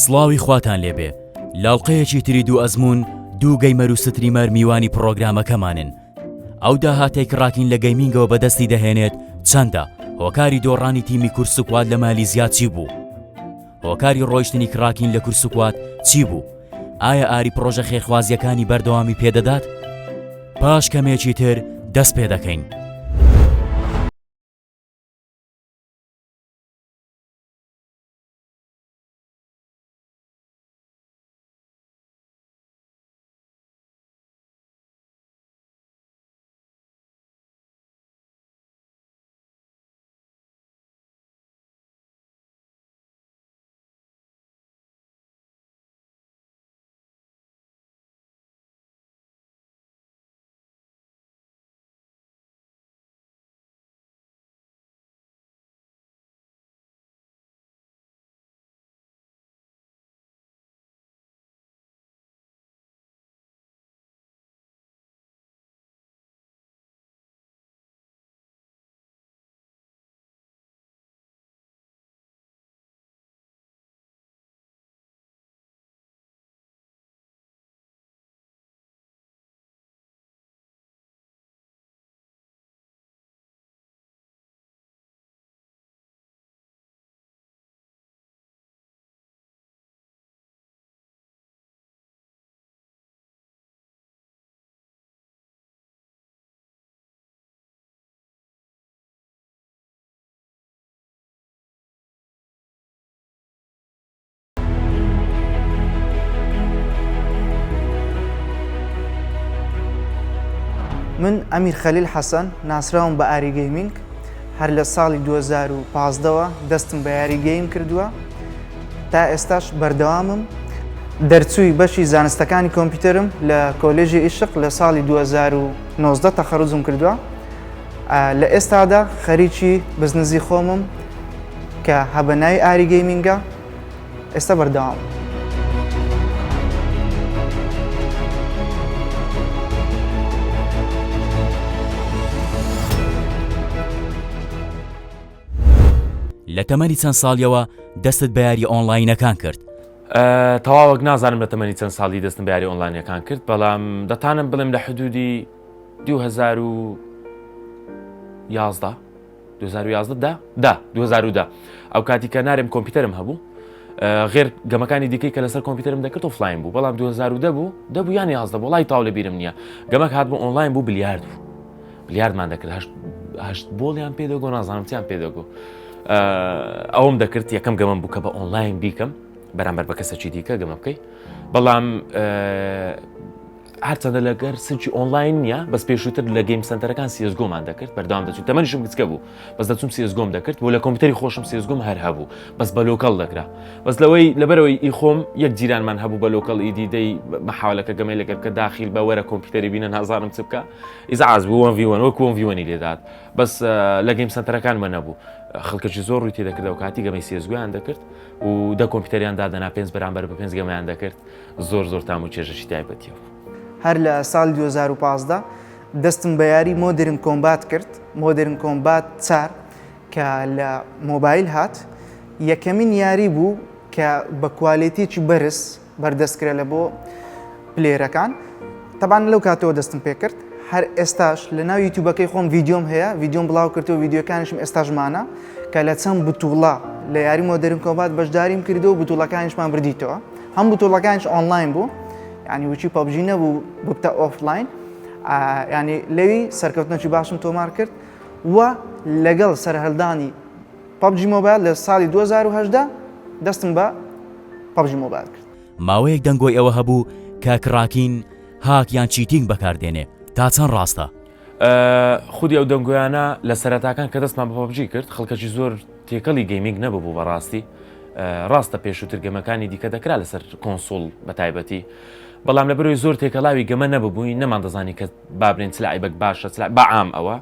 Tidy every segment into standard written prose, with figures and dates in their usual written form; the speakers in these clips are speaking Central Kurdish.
سڵاوی خواتان لێبێ لاڵقەیەکی تری دوو ئەزموون دوو gamer و streamer میوانی پڕۆگرامەکەمانن ئەو داهاتەی کڕاکین لە gaming ەوە بەدەستی دەهێنێت چەندە؟ هۆکاری دۆڕانی تیمی کورسوکوات لە مالیزیا چی بوو؟ هۆکاری ڕۆیشتنی کڕاکین لە کورسوکوات چی بوو؟ ئایا ئاری پڕۆژە خێرخوازییەکانی بەردەوامی پێدەدات؟ پاش کەمێکی تر دەست پێدەکەین. من ئەمیر خەلیل حەسەن ناسراوم بە ئاری Gaming هەر لە ساڵی 2015ەوە دەستم بە یاری game کردووە تا ئێستاش بەردەوامم دەرچووی بەشی زانستەکانی کۆمپیوتەرم لە کۆلێژی ئیشق لە ساڵی 2019 تەخەروجم کردووە لە ئێستادا خەریکی بزنزی خۆمم کە هەبەنای ئاری Gaming ە ئێستا بەردەوام. لە تەمەنی چەند ساڵیەوە دەستت بە یاری ئۆنڵاینەکان کرد؟ تەواوەک نازانم لە تەمەنی چەند ساڵی دەستم بە یاری ئۆنلاینەکان کرد بەڵام دەتانم بڵێم لە حدودی 2011 2011 دا دا 2010 ئەو کاتی کە نارێم کۆمپیوتەرم هەبوو غێر گەمەکانی دیکەی کە لەسەر کۆمپیوتەرم دەکرد offline بوو بەڵام 2010 بوو دەبوو یان 11 بۆ لای تاو لە بیرم نییە گەمەک هات بۆ ئۆنلاین بوو بلیارد بوو بلیاردمان دەکرد هەشت بۆڵیان پێ دەگۆ نازانم چیان پێ دەگۆ ئەوم دەکرد یەکەم گەمەم بوو کە بە ئۆنلاین بیکەم بەرامبەر بە کەسەکی دیکە گەمە بکەی بەڵام هەرچەندە لەگەر سنچی ئۆنلاین نییە بەس پێشووتر لە game center ەکان CS:GO مان دەکرد بەردەوام دەچوو تەمەنیشم گچکە بوو بەس دەچوم CS:GO م دەکرد بۆ لە کۆمپیوتەری خۆشم CS:GO م هەر هەبوو بەس بە local دەکرا بەس لەوەی لەبەرەوەی ئی خۆم یەک جیرانمان هەبوو بە local ئیدی دەی مەحاولەکە گەمەی لەگەر بکە داخیل بە وەرە کۆمپیوتەری بینە نازانم چ بکە ئیزعاج بوو one v one وەک one v one ی لێدات بەس لە game center ەکان مە نەبوو خەڵکەکی زۆر ڕووی تێدەکردەوە کاتی گەمەی CS:GO یان دەکرد و دە کۆمپیوتەریان دادەنا پێنج بەرامبەر بە پێنج گەمەیان دەکرد زۆر زۆر تام و چێژەکی تایبەتی هەبوو. هەر لە ساڵی 2015 دەستم بە یاری Modern Combat کرد، Modern Combat چار کە لە مۆبایل هات، یەکەمین یاری بوو کە بە quality ێکی بەرز بەردەست کرا لە بۆ player ەکان. تەبان لەو کاتەوە دەستم پێکرد هەر ئێستاش لە ناو یوتیوبەکەی خۆم ڤیدیۆم هەیە ڤیدیۆم بڵاو کردەوە ڤیدیۆکانیشم ئێستاش مانە کە لە چەند بتوڵە لە یاری Modern Combat بەشداریم کردو و بتوڵەکانیشمان بردیتەوە هەم بتوڵەکانیش ئۆنلاین بوو ینی وچی PUBG نەبوو ببتە offline ینی لەوی سەرکەوتنێکی باشم تۆمار کرد و لەگەڵ سەرهەڵدانی PUBG Mobile لە ساڵی 2010 دەستم بە PUBG Mobile کرد. ماوەیەک دەنگۆی ئەوە هەبوو کە کڕاکین hack یان cheating بەکاردێنێ، تا چەند ڕاستە؟ خودی ئەو دەنگۆیانە لە سەرەتاکان کە دەستمان بە PUBG کرد خەڵکەکی زۆر تێکەڵی gaming نەببوو بەڕاستی ڕاستە پێشووتر گەمەکانی دیکە دەکرا لەسەر console بە تایبەتی بەڵام لە بەرەوەی زۆر تێکەڵاوی گەمە نەببووین نەماندەزانی کە بابرێن چ لعیبەک باشە چ بە عام ئەوە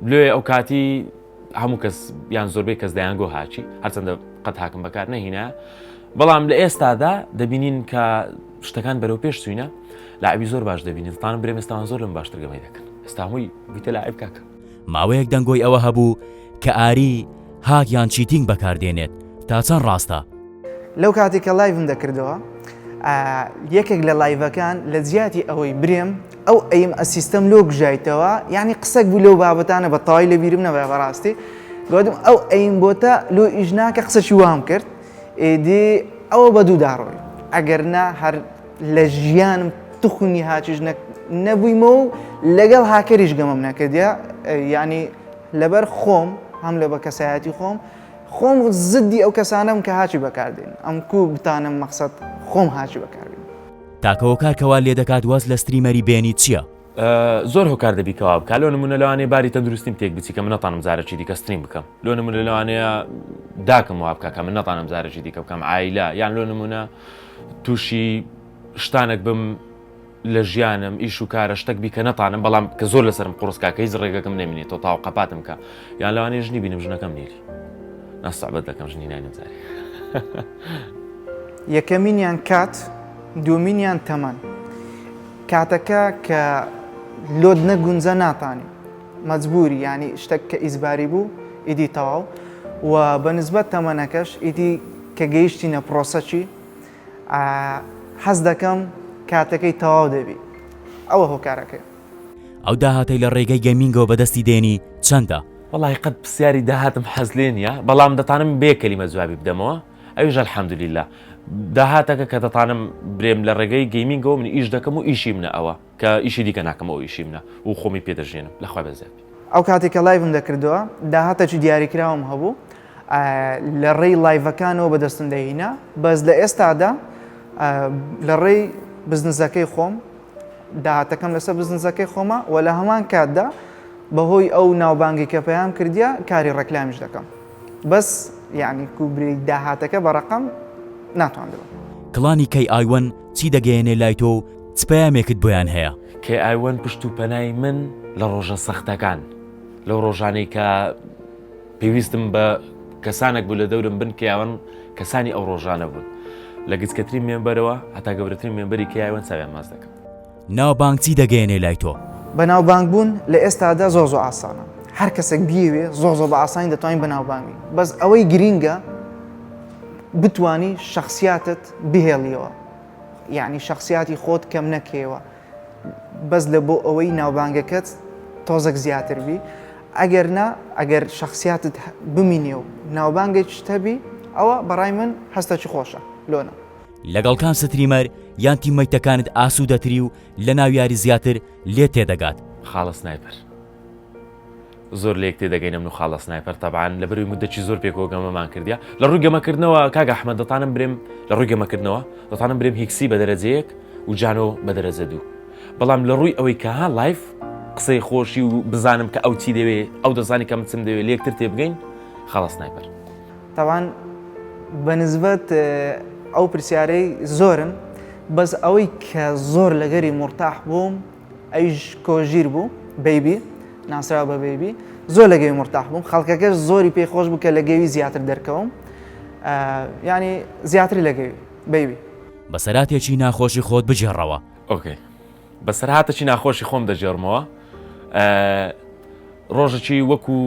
لێ ئەو کاتی هەموو کەس یان زۆربەی کەس دەیانگۆ هاکی هەرچەندە قەت هاکم بەکار نەهینا بەڵام لە ئێستادا دەبینین کە شتەکان بەرەو پێش چوینە لاعبی زۆر باش دەبینین تانم برێم ئێستاوان زۆر لەم باشتر گەمەی دەکەن ئێستا هەمووی بیتە لاعب کاکە. ماوەیەک دەنگۆی ئەوە هەبوو کە ئاری hack یان cheating بەکاردێنێت، تا چەند ڕاستە؟ لەو کاتێک کە live م دەکردەوە یەکێک لە live ەکان لە جیاتی ئەوەی برێم ئەو aim assist ەم لۆ گژایتەوە یعنی قسەک بوو لەو بابەتانە بە تەوای لە بیرم نەبە بەڕاستی گوتم ئەو aim bot ە لۆ ئیش ناکە قسەکی وام کرد ئێدی ئەوە بە دوودا ڕۆی ئەگەر نا هەر لە ژیانم تخونی هاچیش نەبوویمەوە و لەگەڵ هاکەریش گەمەم نەکردە یعنی لەبەر خۆم هەم لە بە کەسایەتی خۆم خۆم زدی ئەو کەسانەم کە هاچی بەکاردێن ئەم کو بتانم مەقسەد خۆم هاچی بەکاربێنم. تاکە هۆکار کە وات لێدەکات واز لە streamer ی بێنیت چیە؟ زۆر هۆکار دەبی کەوا بکا لۆ نمونە لەوانەیە باری تەندروستیم تێک بچی کە من نەتانم جارێکی دیکە stream بکەم لۆ نمونە لەوانەیە داکم وا بکا کە من نەتانم جارێکی دیکە بکەم عایلە یان لۆ نمونە تووشی شتانێک بم لە ژیانم ئیش و کارە شتەک بی کە نەتانم بەڵام کە زۆر لەسەرم قوڕس کا کە هیچ ڕێگەکەم نەمینێتەوە تاو قەپاتم کە یان لەوانەیە ژنی بینم ژنەکەم نیلی ناسعبەت دەکەم ژنی ناینم جارێ یەکەمینیان کات دووەمینیان تەمەن کاتەکە کە لۆت نەگونجە ناتانی مەجبوری ینی شتێک کە ئیزباری بوو ئیدی تەواو و بە نسبەت تەمەنەکەش ئیدی کە گەیشتینە پرۆسەکی حەز دەکەم کاتەکەی تەواو دەبی ئەوە هۆکارەکەی. ئەو داهاتەی لە ڕێگەی gaming ەوە بەدەستی دێنی چەندە؟ وەڵاهی قەت پسیاری داهاتم حەز لێ نیە بەڵام دەتانم بێ کەلیمە جوابی بدەمەوە ئەویش الحمدللە داهاتەکە کە دەتانم برێم لە ڕێگەی gaming ەوە من ئیش دەکەم و ئیشی منە ئەوە کە ئیشی دیکە ناکەم ئەو ئیشی منە و خۆمی پێ دەژێنم لە خوای بەزیاد بی. ئەو کاتێک کە live م دەکردەوە داهاتەکی دیاریکراوم هەبوو لە ڕێی live ەکانەوە بەدەستم دەهینا بەس لە ئێستادا لە ڕێی بزنسەکەی خۆم داهاتەکەم لەسەر بزنسەکەی خۆمە و لە هەمان کاتدا بەهۆی ئەو ناوبانگی کە پەیام کردیا کاری ڕێکلامیش دەکەم بەس یعنی کوبری داهاتەکە بە ڕقم ناتوانم. clan ی کەی ئایوەن چی دەگەیەنێ لای تۆ و چ پەیامێکت بۆیان هەیە؟ کەی ئایوەن پشت و پەنای من لە ڕۆژە سەختەکان، لەو ڕۆژانەی کە پێویستم بە کەسانێک بوو لە دەورم بن کەیاوەن کەسانی ئەو ڕۆژانە بوون. لە گچکەترین member ەوە هەتا گەورەترین member ی کەیاوەن چاویان ماچ دەکەم. ناوبانگ چی دەگەیەنێ لای تۆ؟ بەناوبانگ بوون لە ئێستادا زۆر زۆر ئاسانە هەر کەسێک بیەوێ زۆر زۆر بە ئاسانی دەتوانین بەناوبانگ بین بەس ئەوەی گرینگە بتانی شخصیاتت بهێڵیەوە یعنی شخصیاتی خۆت کەم نەکەیەوە بەس لە بۆ ئەوەی ناوبانگەکەت تۆزەک زیاتر بی ئەگەر نا ئەگەر شخصیاتت بمینێ و ناوبانگێکیشت هەبی ئەوە بەڕای من هەستەکی خۆشە لۆنە. لەگەڵ کام streamer یان teammate ەکانت ئاسوودەتری و لەناو یاری زیاتر لێت تێدەگات؟ خاڵە سنایپەر زۆر لەیەک تێدەگەین ئەمن و خاڵە سنایپەر تەبعەن لەبەروی مدەکی زۆر پێکەوە گەمەمان کردیا لە ڕووی گەمەکردنەوە کاک ئەحمەد دەتانم برێم لە ڕووی گەمەکردنەوە دەتانم برێم هیکسی بە دەرەجەیەک و جانۆ بە دەرەجە دوو بەڵام لە ڕووی ئەوەی کە ها live قسەی خۆشی و بزانم کە ئەو چی دەوێ ئەو دەزانی کە من چم دەوێ لێکتر تێبگەین خاڵە سنایپەر. تاوان بە نسبەت ئەو پرسیارەی زۆرن بەس ئەوەی کە زۆر لەگەری مورتاح بووم ئەویش کۆژیر بوو بەیبی ناسراوە بە بەیبی زۆر لە گەوی مورتاح بووم خەڵکەکەش زۆری پێی خۆش بوو کە لە گەوی زیاتر دەرکەوم ینی زیاتر لە گەوی بەیبی. بەسەراتێکی ناخۆشی خۆت بگێڕەوە. okay بەسەرهاتێکی ناخۆشی خۆم دەگێڕمەوە ڕۆژێکی وەکو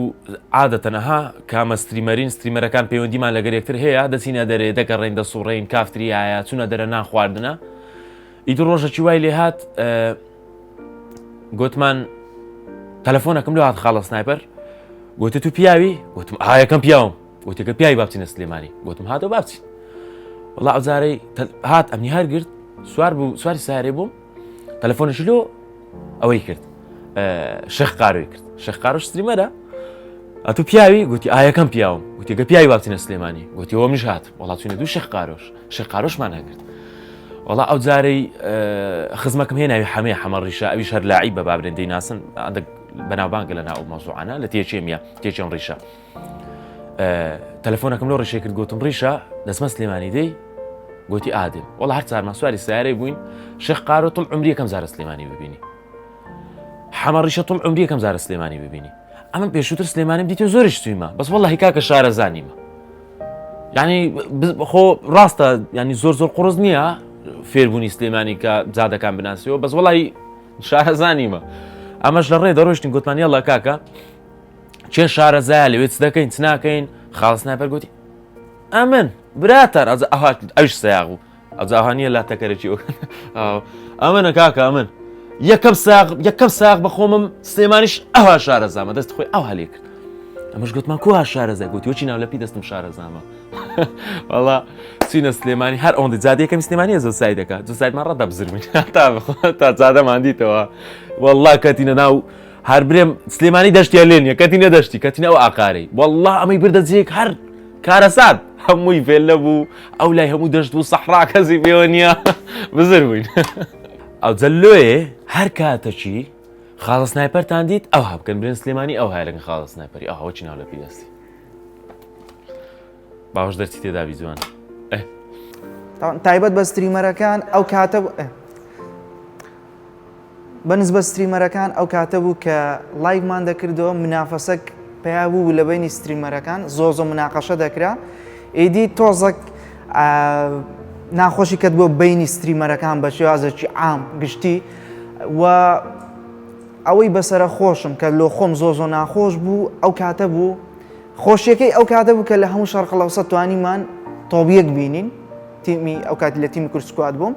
عادەتەن ئەها کامە streamer ین streamer ەکان پەیوەندیمان لەگەر یەکتر هەیە دەچینە دەرێ دەگەڕێین دەسوڕێین کافتریایە چونە دەرە نان خواردنە ئیتر ڕۆژەکی وای لێ هات گوتمان تەلەفۆنەکەم لۆ هات خاڵە سنایپەر گوتی تو پیاوی گوتم ئایەکەم پیاوم گوتێکە پیاوی بابچینە سلێمانی گوتم هاتەوە بابچین وەڵا ئەوجارەی هات ئەمنی هەر گرت سوار بوو سواری سارێ بووم تەلەفۆنیش لۆ ئەوەی کرد شێخ قارۆی کرد شێخ قارۆش streamer ە ئەتو پیاوی گوتی ئایەکەم پیاوم گوتی گە پیاوی بابچینە سلێمانی گوتی ئەوە منیش هات وەڵا چوینە دوو شێخ قارۆش شێخ قارۆشمان هەگرت وەڵا ئەو جارەی خزمەکم هەیە ناوی حەمەیە حەمە ڕیشە ئەویش هەر لاعی بە بابرێن دەیناسن ئەندەک بەناوبانگە لە ناو مەوزوعانە لە تێچێمیە تێچێن ڕیشە تەلەفۆنەکەم لۆ ڕیشەی کرد گوتم ڕیشە دەچمە سلێمانی دەی گوتی ئادێم وەڵا هەر چارمان سواری سیارەی بووین شێخ قارۆ طول عمری یەکەم جارە سلێمانی ببینی حەمە ڕیشە طول عمری یەکەم جارە سلێمانی ببینی ئەمە پێشووتر سلێمانیم دیتە زۆریش سویمە بەس وەڵی کاکە شارەزانیمە یعنی خۆ ڕاستە ینی زۆر زۆر قڕز نییە فێربوونی سلێمانی کە جادەکان بناسیەوە بەس وەڵی شارەزانیمە ئەمەش لە ڕێ دەڕۆشتین گوتمان یاڵا کاکە کێ شارەزایە لەوێ چ دەکەین چ ناکەین خاڵ سنایپەر گوتی ئەمن. براتان ئەجا ئەها ئەویش سەیاغ بوو ئەجا ئەها نییە لا تەکەرێکی ئەمنە کاکە ئەمن یەکەم ساغ یەکەم ساغ بەخۆمم سلێمانیش ئەوها شارەزامە دەست خۆی ئەوها لێ کرد ئەمەش گوتمان کوها شارەزای گوتی وەچی ناو لەپی دەستم شارەزامە وەڵا چینە سلێمانی هەر ئەوەندە جادە یەکەمی سلێمانی زۆر سای دەکات زۆر سایمان ڕەدە بزرمین تا تا جادەمان دیتەوە وەڵا کەتینە ناو هەر برێم سلێمانی دەشتیان لێ نییە کەتینە دەشتی کەتینە ئەو ئاقارەی وەڵا ئەمەی بردە جێک هەر کارەسات هەمووی ڤێلە بوو ئەو لای هەموو دەشت بوو سەحرا کەسی پێوە نییە بزر بووین ئەوجە لۆیێ هەر کاتەکی خاڵە sniper تان دیت ئەوها بکەن برێن سلێمانی ئەو هایە لەگەن خاڵە sniper ی ئەوە چی ناو لە پی دەستی باوەش دەرچی تێدابی جوان تایبەت بە streamer ەکان ئەو کاتە بە نسبەت streamer ەکان ئەو کاتە بوو کە live مان دەکردەوە منافەسەک پەیا بوو لە بەینی streamer ەکان زۆر زۆر مناقەشە دەکرا ئیدی تۆزەک ناخۆشی کەت بۆ بینی streamer ەکان بە شێوازێکی عام گشتی و ئەوەی بەسەرە خۆشم کە لۆ خۆم زۆ زۆ ناخۆش بوو ئەو کاتە بوو خۆشیەکەی ئەو کاتە بوو کە لە هەموو شەرقەڵەوسە توانیمان top یەک بینین تیمی ئەو کاتی لە تیمی کورد squad بووم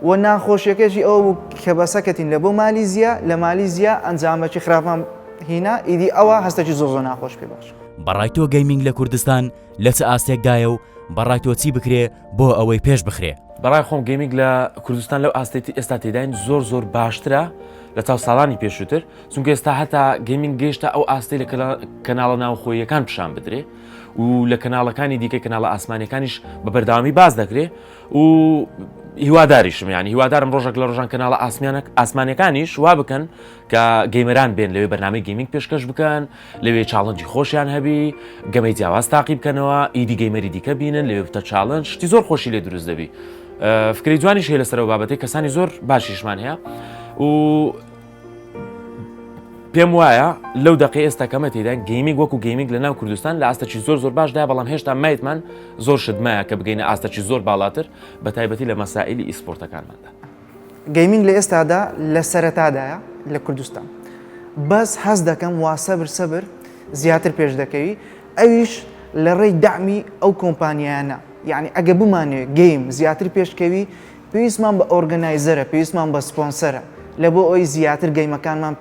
و ناخۆشیەکەشی ئەوە بوو کە بەسەکەتین لە بۆ مالیزیا لە مالیزیا ئەنجامەکی خراپمان هینا ئیدی ئەوە هەستەکی زۆر زۆر ناخۆش پێ باش. بەڕای تۆ gaming لە کوردستان لە چ ئاستێکدایە و بەڕای تۆ چی بکرێ بۆ ئەوەی پێش بخرێ؟ بەڕای خۆم gaming لە کوردستان لەو ئاستەی ئێستا تێداین زۆر زۆر باشترە لە چاو ساڵانی پێشووتر چونکە ئێستا هەتا gaming گەیشتە ئەو ئاستەی لە کەناڵە ناوخۆییەکان پیشان بدرێ و لە کەناڵەکانی دیکەی کەناڵە ئاسمانیەکانیش بە بەردەوامی باس دەکرێ و هیواداریشم یانی هیوادارم ڕۆژێک لە ڕۆژان کەناڵە ئاسمیانە ئاسمانەکانیش وا بکەن کە gamer ان بێن لەوێ بەرنامەی gaming پێشکەش بکەن لەوێ challenge ی خۆشیان هەبی گەمەی جیاواز تاقی بکەنەوە ئیدی gamer ی دیکە بینن لەوێ بتە challenge شتی زۆر خۆشی لێ دروست دەبی فکری جوانیش هەیە لەسەرەوە بابەتی کەسانی زۆر باشیشمان هەیە و پێم وایە لەو دەقەی ئێستا کەمە تێدا gaming وەکو gaming لە ناو کوردستان لە ئاستەکی زۆر زۆر باشدا بەڵام هێشتا مایتمان زۆر شت مایە کە بگەینە ئاستەکی زۆر باڵاتر بە تایبەتی لە مەسائلی esport ەکانماندا. gaming لە ئێستادا لە سەرەتادایە لە کوردستان بەس هەست دەکەم وا سەبر سەبر زیاتر پێش دەکەوی ئەویش لە ڕێی دەعمی ئەو کۆمپانیایانە یعنی ئەگە بمانەوێ game زیاتر پێشکەوی پێویستمان بە organizer ە پێویستمان بە سپۆنسەرە لە بۆ ئەوی زیاتر game ەکانمان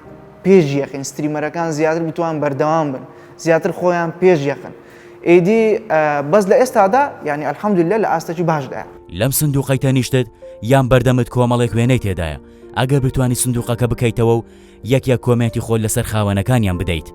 پێش یەخین streamer ەکان زیاتر بتوان بەردەوام بن زیاتر خۆیان پێش یەخن ئیدی بەس لە ئێستادا یعنی الحمدللە لە ئاستێکی باشدایە. لەم سندوقەی تەنیشتت یان بەردەمت کۆمەڵێک وێنەی تێدایە ئەگەر بتوانی سندوقەکە بکەیتەوە و یەک یەک comment ی خۆت لەسەر خاوەنەکانیان بدەیت.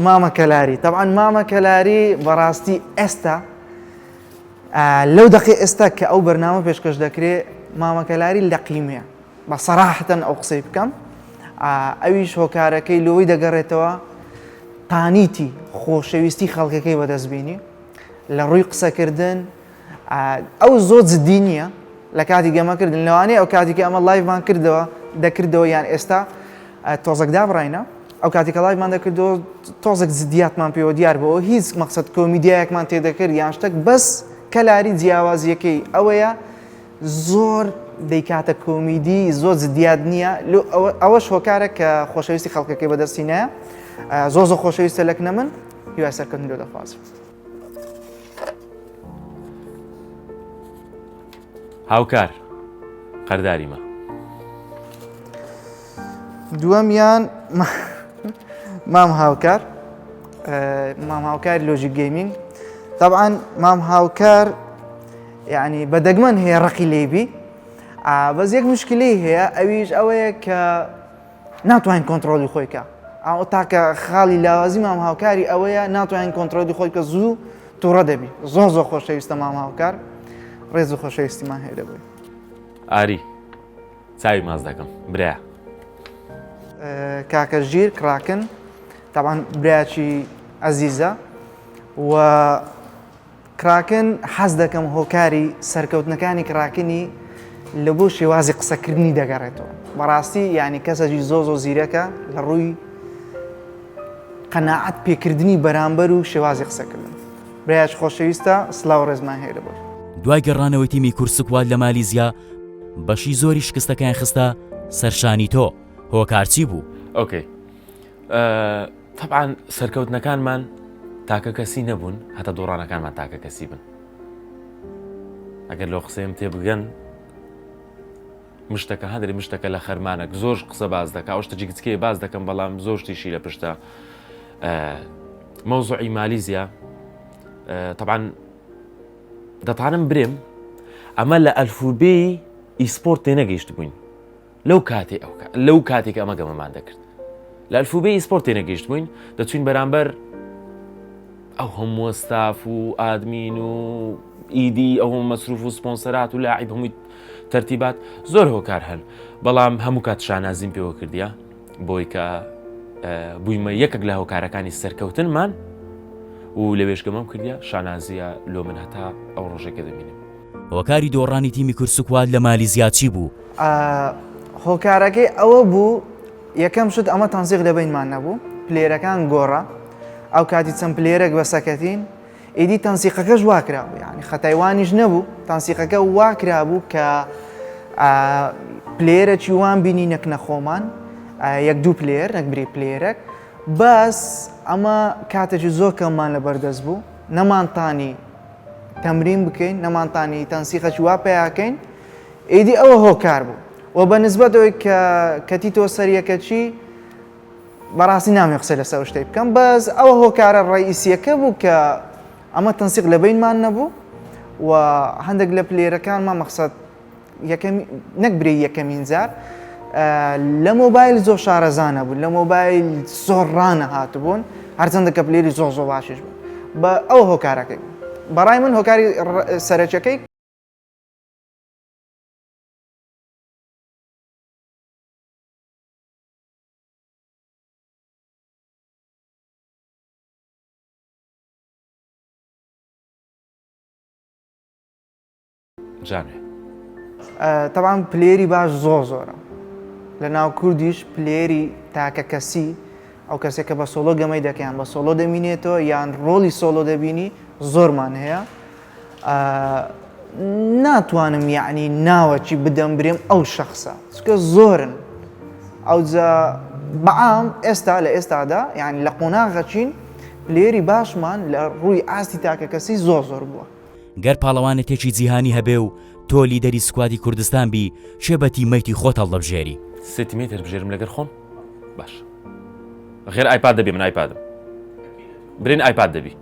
مامە کەلاری تەبعەن مامە کەلاری بەڕاستی ئێستا لەو دەقی ئێستا کە ئەو بەرنامە پێشکەش دەکرێ مامە کەلاری لە قیمەیە بە سەراحەتەن ئەو قسەی بکەم ئەویش هۆکارەکەی لۆی دەگەڕێتەوە تانیتی خۆشەویستی خەڵکەکەی بەدەست بینی لە ڕووی قسەکردن ئەو زۆر جدی نییە لە کاتی گەمەکردن لەوانەیە ئەو کاتی کە ئەمە live مان کردەوە دەکردەوە یان ئێستا تۆزەک دابڕینە ئەو کاتی کە live مان دەکردەوە تۆزێک جدیاتمان پێوە دیار بەوە هیچ مەقسەد کۆمیدیایەکمان تێدەکرد یان شتێک بەس کەلاری جیاوازیەکەی ئەوەیە زۆر دەیکاتە کۆمیدی زۆر جدیات نییە ئەوەش هۆکارە کە خۆشەویستی خەڵکەکەی بەدەستی نایە زۆر زۆر خۆشەویستە لەکنە من هیوای سەرکەوتن لۆ دەخوازم. هاوکار قەرداریمە. دووەمیان مام هاوکار مام هاوکار لۆژی gaming طبعا مام هاوکار یعنی بە دەگمەن هەیە ڕقی لێبی بەس یەک مشکلەی هەیە ئەویش ئەوەیە کە ناتوانین کۆنتترۆلی خۆی کە ئەو تاکە خاڵی لاوازی مام هاوکاری ئەوەیە ناتوانین کۆنتترۆلی خۆی کە زوو تووڕە دەبی زۆر زۆر خۆشەویستە مام هاوکار ڕێز و خۆشەویستیمان هەیە لەبووی ئاری چاوی ماز دەکەم برا. کاکە ژیر کڕاکن تاوان برایکی ئەزیزە و کراکن حەز دەکەم هۆکاری سەرکەوتنەکانی کراکنی لە بۆ شێوازی قسەکردنی دەگەڕێتەوە بەڕاستی یعنی کەسەکی زۆ زۆ زیرەکە لە ڕووی قەناعەت پێکردنی بەرامبەر و شێوازی قسەکردن برایش خۆشەویستە سلااو ڕێزمان هەیە لە بۆی. دوای گەڕانەوەی تیمی کورسکواد لە مالیزیا بەشی زۆری شکستەکەیان خستە سەر شانی تۆ، هۆکار چی بوو؟ okay تەبعەن سەرکەوتنەکانمان تاکە کەسی نەبوون هەتا دۆڕانەکانمان تاکە کەسی بن ئەگەر لەو قسەیەم تێبگەن مشتەکە هەندێک مشتەکە لە خەرمانەک زۆر قسە باز دەکا ئەو شتە جیگچکەیە باز دەکەم بەڵام زۆر شتیشی لە پشتە مەوزوعی مالیزیا طبعا دەتانم برێم ئەمە لە ئەلفوبێی esport تێنەگەیشت بووین لەو کاتێ ئەو لەو کاتێک ئەمە گەمەمان دەکرد لە ئەلفوبێی esport تێنەگەیشت بووین دەچوین بەرامبەر ئەو هەمووە ستاف و ئادمین و ئیدی ئەو مەسروف و سپۆنسەرات و لاعیب هەمووی تەرتیبات زۆر هۆکار هەن بەڵام هەموو کات شانازیم پێوە کردیە بۆی کە بوویمە یەکێک لە هۆکارەکانی سەرکەوتنمان و لەوێش گەمەم کردیە شانازیە لۆ من هەتا ئەو ڕۆژێکە دەبینم. هۆکاری دۆڕانی تیمی کورسکواد لە مالیزیا چی بوو؟ هۆکارەکەی ئەوە بوو یەکەم شت ئەمە تەنسیق لە بەینمان نەبوو player ەکان گۆڕا ئەو کاتی چەند player ێک بەسەکەتین ئیدی تەنسیقەکەش وا کرابوو یعنی خەتای وانیش نەبوو تەنسیقەکە وا کرابوو کە player ەکی وان بینی نەکنە خۆمان یەک دوو player نەک بری player ەک بەس ئەمە کاتێکی زۆر کەممان لە بەردەست بوو نەمانتانی تەمرین بکەین نەمانتانی تەنسیقەکی وا پیاکەین ئیدی ئەوە هۆکار بوو و بە نسبەت ئەوەی کە کەتیتەوە سەریەکەچی بەڕاستی نامەوێ قسەی لەسەر ئەو شتەی بکەم بەس ئەوە هۆکارە ڕئیسیەکە بوو کە ئەمە تەنسیق لە بینمان نەبوو و هەندێک لە player ەکانمان مەخسەد یەکەم نەک برێ یەکەمین جار لە مۆبایل زۆر شارەزانە بوون لە مۆبایل زۆر ڕانە هاتبوون هەرچەندە کە player ی زۆر زۆر باشیش بوون بە ئەو هۆکارەکەی بوو بەڕای من هۆکاری سەرەکیەکەی جانێ. تەبعەن player ی باش زۆر زۆرە لە ناو کوردیش player ی تاکە کەسی ئەو کەسێک کە بە solo گەمەی دەکەیان بە solo دەمینێتەوە یان ڕۆڵی solo دەبینی زۆرمان هەیە ناتوانم یعنی ناوەکی بدەم برێم ئەو شخصە چکە زۆرن ئەوجا بەعام ئێستا لە ئێستادا یعنی لە قۆناغەچین player ی باشمان لە ڕووی ئاستی تاکە کەسی زۆر زۆر بووە. گەر پاڵەوانێتێکی جیهانی هەبێ و تۆ لیدەری squad ی کوردستان بی کێ بە teammate ی خۆت هەڵدەبژێری؟ سێ teammate هەلبژێرم لەگەر خۆم باش غێر iPad دەبی من iPad م برین iPad دەبی.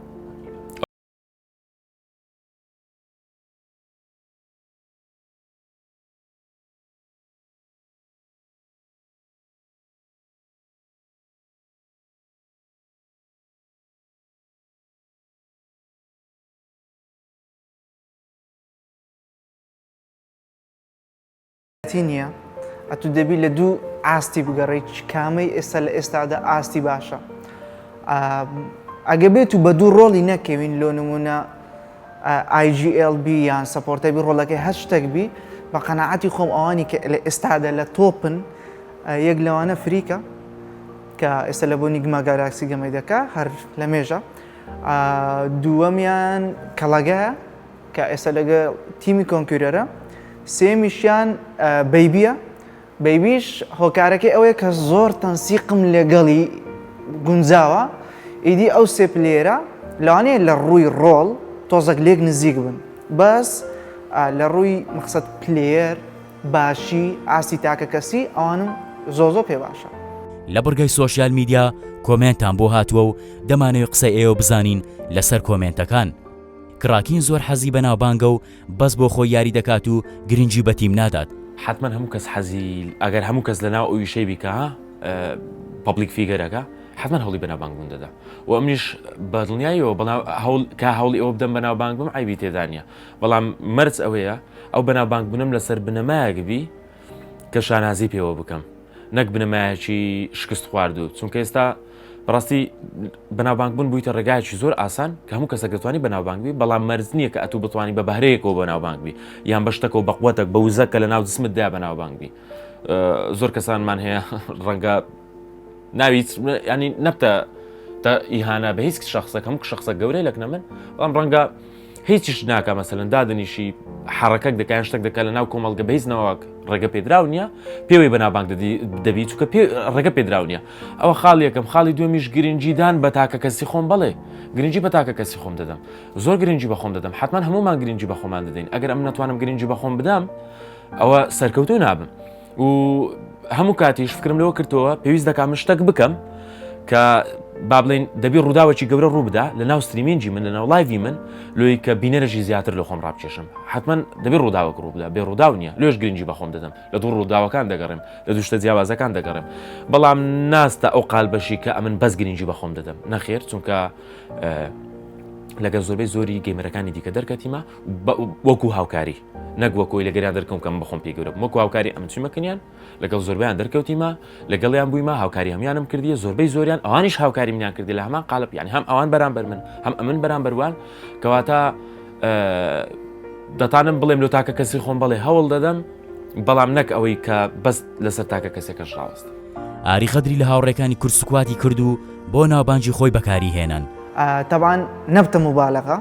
نییە ئەتو دەبی لە دوو ئاستی بگەڕێی کامەی ئێستا لە ئێستادا ئاستی باشە ئەگە بێت و بە دوو ڕۆڵی نەکەوین لۆ نمونە IGL بی یان support ە بی ڕۆڵەکەی هەر شتێک بی بە قەناعەتی خۆم ئەوانی کە لە ئێستادا لە top ن یەک لەوانە فریکە کە ئێستا لە بۆ Nigma Galaxy گەمەی دەکا هەر لە مێژە دووەمیان کەڵەگایە. کە ئێستا لەگەڵ تیمی کۆنکیرەرە. سێیەمیشیان بەیبیە، بەیبیش هۆکارەکەی ئەوەیە کە زۆر تەنسیقم لەگەڵی گونجاوە، ئیدی ئەو سێ player ە لەوانەیە لە ڕووی role تۆزەک لێک نزیک بن بەس لە ڕووی مەقسەد player باشی ئاستی تاکە کەسی ئەوانم زۆر زۆر پێ باشە. لە بڕگەی social media کۆمێنتان بۆ هاتووە و دەمانەوێ قسەی ئێوە بزانین لەسەر کۆمێنتەکان. کڕاکین زۆر حەزی بە ناوبانگە و بەس بۆ خۆی یاری دەکات و گرنگی بە تیم نادات. حەتمەن هەموو کەس حەزی ئەگەر هەموو کەس لەناو ئەو ئیشەی بی کە public figure ەکە حەتمەن هەوڵی بەناوبانگ بوون دەدا و ئەمنیش بە دڵنیاییەوە بەناو هەوڵ کە هەوڵی ئەوە بدەم بەناوبانگ بم عەیبی تێدا نییە بەڵام مەرج ئەوەیە ئەو بەناوبانگ بوونم لەسەر بنەمایەک بی کە شانازی پێوە بکەم نەک بنەمایەکی شکست خواردوو چونکە ئێستا بەڕاستی بەناوبانگ بوون بوویتە ڕێگایەکی زۆر ئاسان کە هەموو کەسێک دەتوانانی بەناوبانگ بی بەڵام مەرج نییە کە ئەتوو بتوانانی بە بەهرەیەکەوە بەناوبانگ بی یان بە شتەکەەوە بە قوتێک بە وزە کە لە ناو جسمتدا بەناوبانگ بی زۆر کەسانمان هەیە ڕەنگە ناوی ینی نەبتە ئیهانە بە هیچ شخصەکە هەموو شخصە گەورەی لەکنە من بەڵام ڕەنگە هیچیش ناکا مەسەلەن دادەنیشی حەڕەکەک دەکا یان شتێک دەکا لە ناو کۆمەڵگە بە هیچ نەوەک ڕێگە پێدراو نییە پێوەی بەناوبانگ دەبی چونکە پێ ڕێگە پێدراو نییە ئەوە خاڵ یەکەم خاڵی دووەمیش گرنگیدان بە تاکە کەسی خۆم بەڵێ گرنگی بە تاکە کەسی خۆم دەدەم زۆر گرنگی بە خۆم دەدەم حتمان هەمومان گرنگی بە خۆمان دەدەین ئەگەر ئەم نەتوانم گرنگی بە خۆم بدەم ئەوە سەرکەوتو نابم و هەموو کاتیش فکرم لەوە کردەوە پێویست دەکات من شتێک بکەم کە با بڵێن دەبی ڕووداوێکی گەورە ڕوو بدا لە ناو streaming ی من لە ناو live ی من لۆی کە بینەرەژی زیاتر لە خۆم ڕابکێشم حتمما دەبی ڕووداوەک ڕوو بدا بێ ڕووداو نییە لێش گرنگی بەخۆم دەدەم لە دوو ڕووداوەکان دەگەڕێم لە دوشتە جیاوازەکان دەگەڕێم بەڵام ناستە ئەو قالبەشی کە ئەمن بەس گرنگی بەخۆم دەدەم نەخێر چونکە لەگەڵ زۆربەی زۆری gamer ەکانی دیکە دەرکەتیمە وەکو هاوکاری نەک وەکۆی لەگەریان دەرکەوم کە من بەخۆم پێی گەورە بووم وەکو هاوکاری ئەمن چوومە کنیان لەگەڵ زۆربەیان دەرکەوتیمە لەگەڵیان بوویمە هاوکاری هەموانم کردیە زۆربەی زۆریان ئەوانیش هاوکاری منیان کردی لە هەمان قالب یعنی هەم ئەوان بەرامبەر من هەم ئەمن بەرامبەر وان کەواتە دەتانم بڵێم لۆ تاکە کەسی خۆم بەڵێ هەوڵ دەدەم بەڵام نەک ئەوەی کە بەس لەسەر تاکە کەسێکەش ڕاوەست. ئاری غەدری لە هاوڕێکانی کورد squad ی کرد و بۆ ناوبانگی خۆی بەکاری هێنان. تەبعەن نەبتە موبالەغە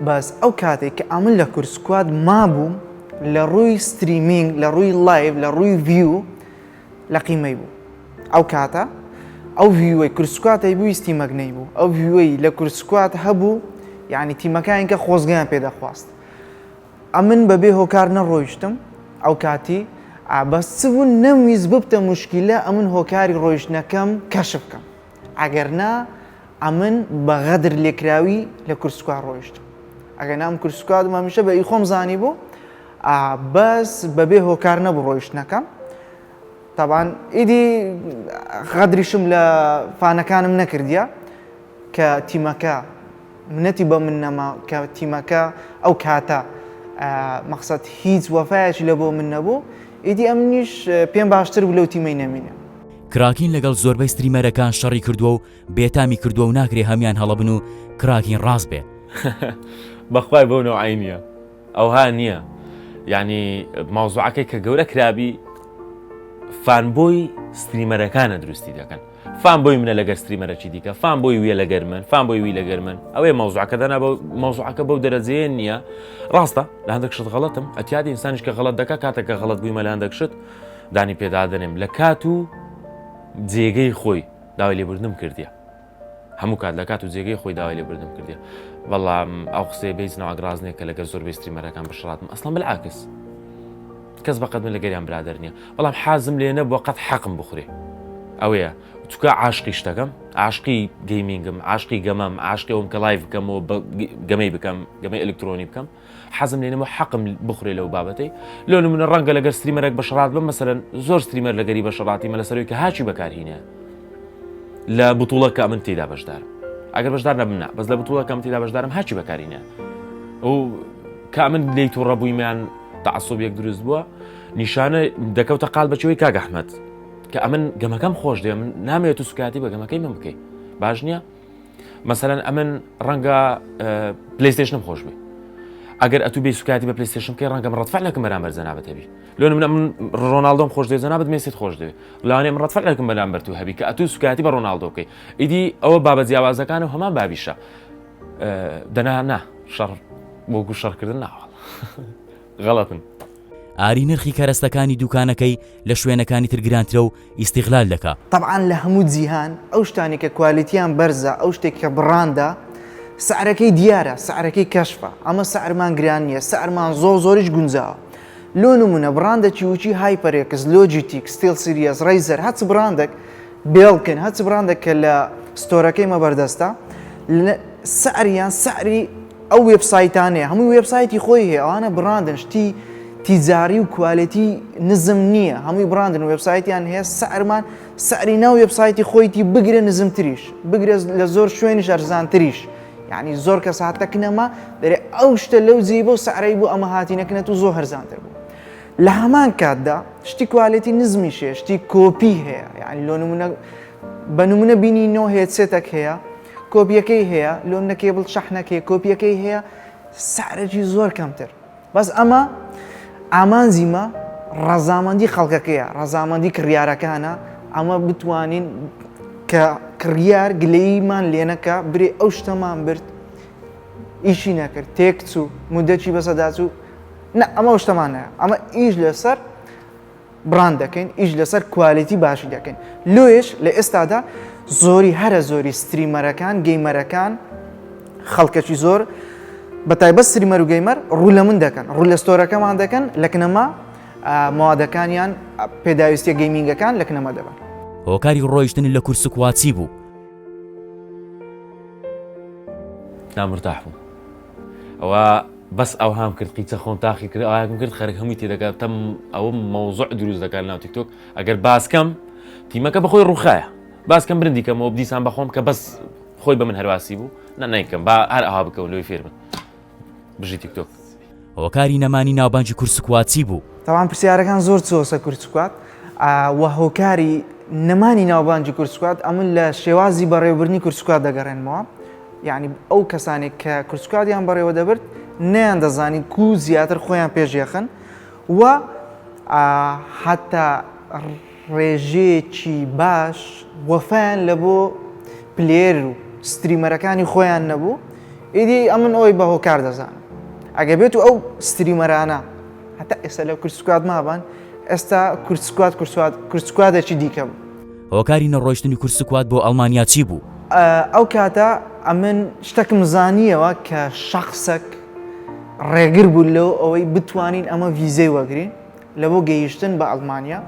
بەس ئەو کاتێک کە ئەمن لە کورد squad مابووم لە ڕووی streaming لە ڕووی live لە ڕووی view لە قیمەی بوو ئەو کاتە ئەو view ەی کورد squad هەیبوو هیچ تیمەک نەیبوو ئەو view ەی لە کورد squad هەبوو یعنی تیمەکانی کە خۆزگەیان پێدەخواست ئەمن بەبێ هۆکار نەڕۆیشتم ئەو کاتی بەس چ بوو نەمویست ببتە موشکیلە ئەمن هۆکاری ڕۆیشتنەکەم کەشف کەم ئەگەر نا ئەمن بە غەدر لێکراوی لە کورسکوا ڕۆیشتم ئەگەر نام کورسکوادم هەمیشە بە ئی خۆم زانی بوو بەس بەبێ هۆکار نەبوو ڕۆیشتنەکەم تاوان ئیدی غەدریشم لە فانەکانم نەکردیە کە تیمەکە منەتی بە من نەما کە تیمەکە ئەو کاتە مەقسەد هیچ وەفایەکی لە بۆ من نەبوو ئیدی ئەمنیش پێم باشتر بوو لەو تیمەی نەمینم. کراکین لەگەڵ زۆربەی streamer ەکان شەڕی کردووە و بێتامی کردووە و ناکرێ هەموان هەڵە بن و کراکین ڕاست بێ. بەخوای بەو نەوعەی نیە ئەوها نیە یانی مەوزوعەکەی کە گەورە کرابی fanboy streamer ەکانە دروستی دەکەن fanboy منە لەگەر streamer ەکی دیکە fanboy ویە لەگەر من fanboy وی لەگەر من ئەوەیە مەوزوعەکە دەنا بە مەوزوعەکە بەو دەرەجەیە نییە ڕاستە لە هەندێک شت غەڵەتم ئەتیادی ئینسانیش کە غەڵەت دەکا کاتێک کە غەڵەت بوویمە لە هەندێک شت دانی پێدادەنێم لە کات و جێگەی خۆی داوای لێبوردنم کردیە هەموو کات لە کات و جێگەی خۆی داوای لێبوردنم کردیە بەڵام ئەو قسەیە بە هیچ ناوەک ڕاست نییە کە لەگەر زۆربەی streamer ەکان بشڕاتم ئەسڵەن بالعکس کەس بەقەد من لەگەریان برادەر نییە بەڵام حازم لێ نەبووە قەت حەقم بخورێ ئەوەیە چکە عاشقی شتەکەم عاشقی gaming م عاشقی گەمەم عاشقی ئەوم کە live بکەم و گەمەی بکەم گەمەی ئەلکترۆنی بکەم حەزم لێ نەبوو حەقم بخورێ لەو بابەتەی لۆ نمونە ڕەنگە لەگەر streamer ێک بەشڕات بم مەسەرەن زۆر streamer لەگەری بەشڕاتی مە لەسەروی کە هاکی بەکارهینە لە بتوڵە کە من تێدا بەشدارم ئەگەر بەشدار نەبم نا بەس لە بتوڵە کە من تێدا بەشدارم هاکی بەکارینە و کە من لێی تووڕە بوویمان تەعسوبێک دروست بووە نیشانە دەکەوتە قال بەچەوەی کاک ئەحمەد کە ئەمن گەمەکەم خۆش دێ من نامەوێت و سوکاتی بە گەمەکەی من بکەی باش نییە مەسەلەن ئەمن ڕەنگە PlayStation م خۆش بێ ئەگەر ئەتوو بێ سوکاتی بە PlayStation بکەی ڕەنگە من ڕەتفعلێکم بەرامبەر جەنابت هەبی لۆ من من ڕۆناڵدۆم خۆش دێ جەنابت مێسیت خۆش دەوێ لەوانەیە من ڕەتفعلێکم بەرامبەر تو هەبی کە ئەتوو سوکاتی بە ڕۆناڵدۆ بکەی ئیدی ئەوە بابە جیاوازەکان و هەمان بابیشە دەنا نا شەڕ. وەکو شەڕکردن ناوەڵ غەڵەتن. ئاری نرخی کەرەستەکانی دوکانەکەی لە شوێنەکانی تر گرانترە و ئیستیغلال دەکا. تەبعەن لە هەموو جیهان ئەو شتانەی کە quality یان بەرزە ئەو شتێک کە بڕاندە سعرەکەی دیارە سعرەکەی کەشفە ئەمە سعرمان گران نییە سعرمان زۆر زۆریش گونجاوە لۆ نمونە بڕاندەکی وچی HyperX Logitech SteelSeries Razer هەچ بڕاندێک Belkin هەچ بڕاندێک کە لە store ەکەی مە بەردەستە سعریان سعری ئەو وێبسایتانەیە هەمووی وێبسایتی خۆی هەیە ئەوانە بڕاندن شتی تیجاری و quality نزم نییە هەمووی بڕاندن وێبسایتیان هەیە سعرمان سعری ناو وێبسایتی خۆیتی بگرە نزمتریش بگرە لە زۆر شوێنیش ئەرزانتریش یعنی زۆر کەس هاتە کنەما دەرێ ئەو شتە لەو جێی بەو سعرەی بوو ئەمە هاتینەکنەت و زۆر هەرزانتر بوو لە هەمان کاتدا شتی quality نزمیش هەیە شتی کۆپی هەیە یعنی لۆ نمونە بە نمونە بینی نۆ headset ێک هەیە کۆپیەکەی هەیە لۆم نە کێبڵ شەحنەکەی کۆپیەکەی هەیە سعرەکی زۆر کەمتر بەس ئەمە ئامانجی مە ڕەزامەندی خەڵکەکەیە ڕەزامەندی کڕیارەکانە ئەمە بتوانین کە کڕیار گلەییمان لێنەکە برێ ئەو شتەمان برد ئیشی نەکرد تێک چوو مدەکی بەسەداچوو نە ئەمە شتەمان هەیە ئەمە ئیش لەسەر بڕاند دەکەین ئیش لەسەر quality باشی دەکەین لۆیش لە ئێستادا زۆری هەرە زۆری streamer ەکان gamer ەکان خەڵکەکی زۆر بە تایبەت streamer و gamer ڕوو لە من دەکەن ڕوو لە store ەکەمان دەکەن لە کنەما مادەکانیان پێداویستیە gaming ەکان لە کنەما دەبن. هۆکاری ڕۆیشتنت لە کورسکوا چی بوو؟ نامرتاح بووم ئەوە بەس ئەوهام کرد قیچە خۆم تاقی کرد ئاکم کرد خەرک هەمووی تێدەکات تەم ئەوە مەوزوع دروست دەکات ناو تیکتۆک ئەگەر باسکەم تیمەکە بەخۆی ڕوخایە باسکەم برندی کەمەوە دیسان بەخۆم کە بەس خۆی بە من هەرواسی بوو نە نیکەم با هەر ئەها بکەون لۆی فێر بن بژی تیکتۆک. هۆکاری نەمانی ناوبانگی کورسکوات چی بوو؟ تەبعەن پرسیارەکان زۆر چۆسە کورسکوات و هۆکاری نەمانی ناوبانگی کورسکوات ئەمن لە شێوازی بەڕێوەبردنی کورسکوات دەگەڕێنمەوە یعنی ئەو کەسانێک کە کورسکواتیان بەڕێوە دەبرد نەیان دەزانی کو زیاتر خۆیان پێشێخن و حتا ڕێژەیەکی باش وەفایان لە بۆ player و streamer ەکانی خۆیان نەبوو ئیدی ئەمن ئەوی بە هۆکار دەزانم ئەگە بێت و ئەو streamer انە هەتا ئێستا لە کورسکوات مابان ئێستا کورسکوات کورسوات کورسکوادێکی دیکە بوو. هۆکاری نەڕۆیشتنی کورسکوات بۆ ئەڵمانیا چی بوو؟ ئەو کاتە ئەمن شتەکم زانیەوە کە شەخسەک ڕێگر بوو لەو ئەوەی بتوانین ئەمە ڤیزەی وەگرین لە بۆ گەیشتن بە ئەڵمانیا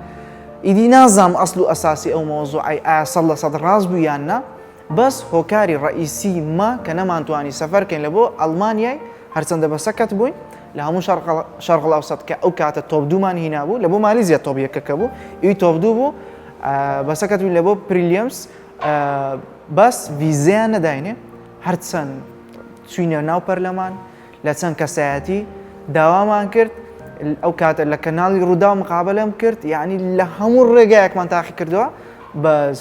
ئیدی نازام ئەسڵ و ئەساسی ئەو مەوزوعەی ئایا 100% ڕاست بوو یان نا بەس هۆکاری ڕەئیسی مە کە نەمانتوانی سەفەر کەین لە بۆ ئەڵمانیای هەرچەندە بە سەکەت بووین لە هەموو شەرق الاوسط کە ئەو کاتە top دوومان هینابوو لە بۆ مالیزیا top یەکەکە بوو ئیوی top دوو بوو بە سەکەت بووین لە بۆ prelims بەس ڤیزەیان نەداینێ هەرچەند چوینە ناو پەرلەمان لە چەند کەسایەتی داوامان کرد ئەو کاتە لە کەناڵی ڕووداو مقابلەم کرد یعنی لە هەموو ڕێگایەکمان تاقی کردەوە بەس